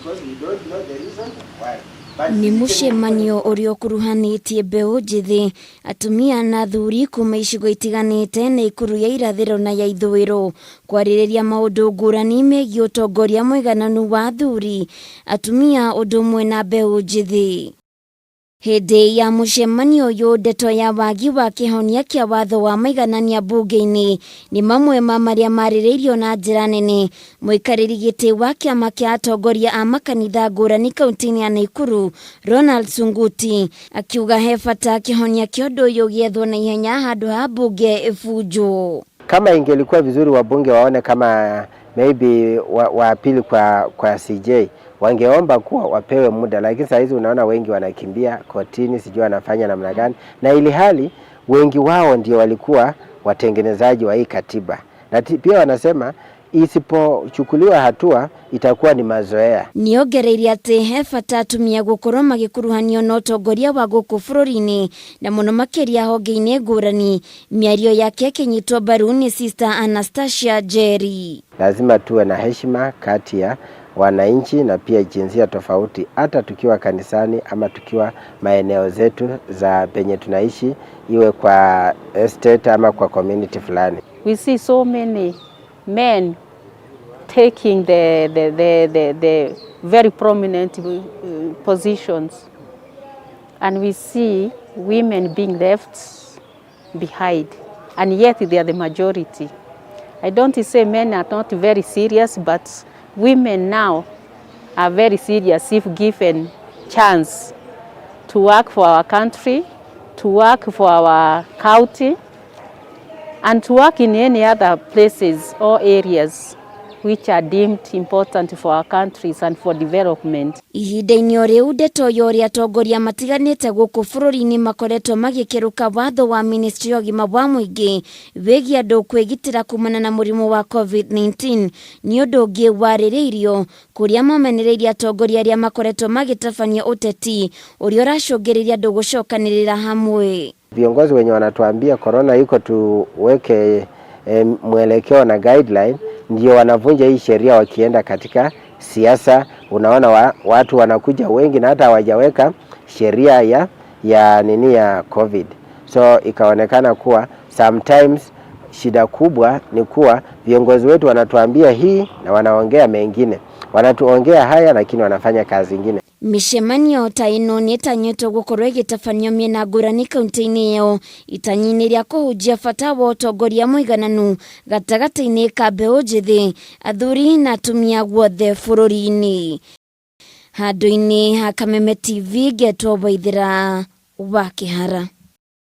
Because we don't know the reason why. But Nĩ mũcemanio ũrĩa ũkuruhanĩtie mbeũ njĩthĩ, atumia na athuri kuma icigo itiganĩte Naikuru ya irathĩro na ya ithũĩro kwarĩrĩria maũndũ ngũrani megiĩ ũtongoria mũigananu wa athuri, atumia ũndũ ũmwe na mbeũ njĩthĩ. Hĩndĩ ya mũcemanio ũyũ, ndeto ya wagi wa kĩhonia kĩa watho wa maiganania mbunge-inĩ nĩ mamwe ma marĩa marĩrĩirio na njĩra nene. Mũikarĩri gĩtĩ wa kĩama kĩa atongoria a makanitha ngũrani kaunti-inĩ ya Naikuru, Ronald Sunguti, akiuga he bata kĩhonia kĩa ũndũ ũyũ gĩethwo na ihenya handũ ha mbunge ĩbunjwo. Kama ingelikuwa vizuri wabunge waone kama maybe wa appeal kwa CJ, wangeomba kuwa wapewe muda, lakini saa hizi unaona wengi wanakimbia kotini, sijui wanafanya namna gani, na ili hali wengi wao ndio walikuwa watengenezaji wa hii katiba, na pia wanasema isipochukuliwa hatua itakuwa ni mazoea. Nĩongereire atĩ he bata atumia gũkorwo magĩkuruhanio na ũtongoria wa gũkũ bũrũri-inĩ na mũno makĩria honge-inĩ ngũrani. Mĩario yake ĩkĩnyitwo mbaru nĩ Sister Anastasia Njeri. Lazima tuwe na heshima kati ya wananchi na pia jinsia tofauti, hata tukiwa kanisani ama tukiwa maeneo zetu za penye tunaishi, iwe kwa estate ama kwa community fulani. We see so many men taking the very prominent positions, and we see women being left behind, and yet they are the majority. I don't say men are not very serious, but women now are very serious if given chance to work for our country, to work for our county, and to work in any other places or areas which are deemed important for our countries and for development. Ihinda-inĩ o rĩu, ndeto ya ũrĩa atongoria matiganĩte gũkũ bũrũri-inĩ makoretwo magĩkĩrũka watho wa ministry ya ũgima wa mũingĩ wĩgiĩ andũ kwĩgitĩra kumana na mũrimũ wa COVID-19 nĩ ũndũ ũngĩ warĩrĩirio, kũrĩa mamenereirie atongoria arĩa makoretwo magĩtabania ũteti ũrĩa ũracũngĩrĩria andũ gũcokanĩrĩra hamwe. Viongozi wenye wanatuambia korona iko tuweke mwelekeo na guideline, ndio wanavunja hii sheria wakienda katika siasa. Unaona watu wanakuja wengi na hata hawajaweka sheria ya nini ya COVID, so ikaonekana kuwa sometimes shida kubwa ni kuwa viongozi wetu wanatuambia hii na wanaongea mengine, wanatuongea haya lakini wanafanya kazi ingine. Mĩcemanio ta ĩno nĩ ĩtanyĩtwo gũkorwo ĩgĩtabanio mĩena ngũrani kaunti-inĩ ĩyo itanyi-inĩ rĩa kũhunjia bata wa ũtongoria mũigananu gatagatĩ-inĩ ka mbeũ njĩthĩ, athuri na atumia guothe bũrũri-inĩ. Handũ-inĩ ha Kameme TV, ngetwo Waithĩra wa Kĩhara.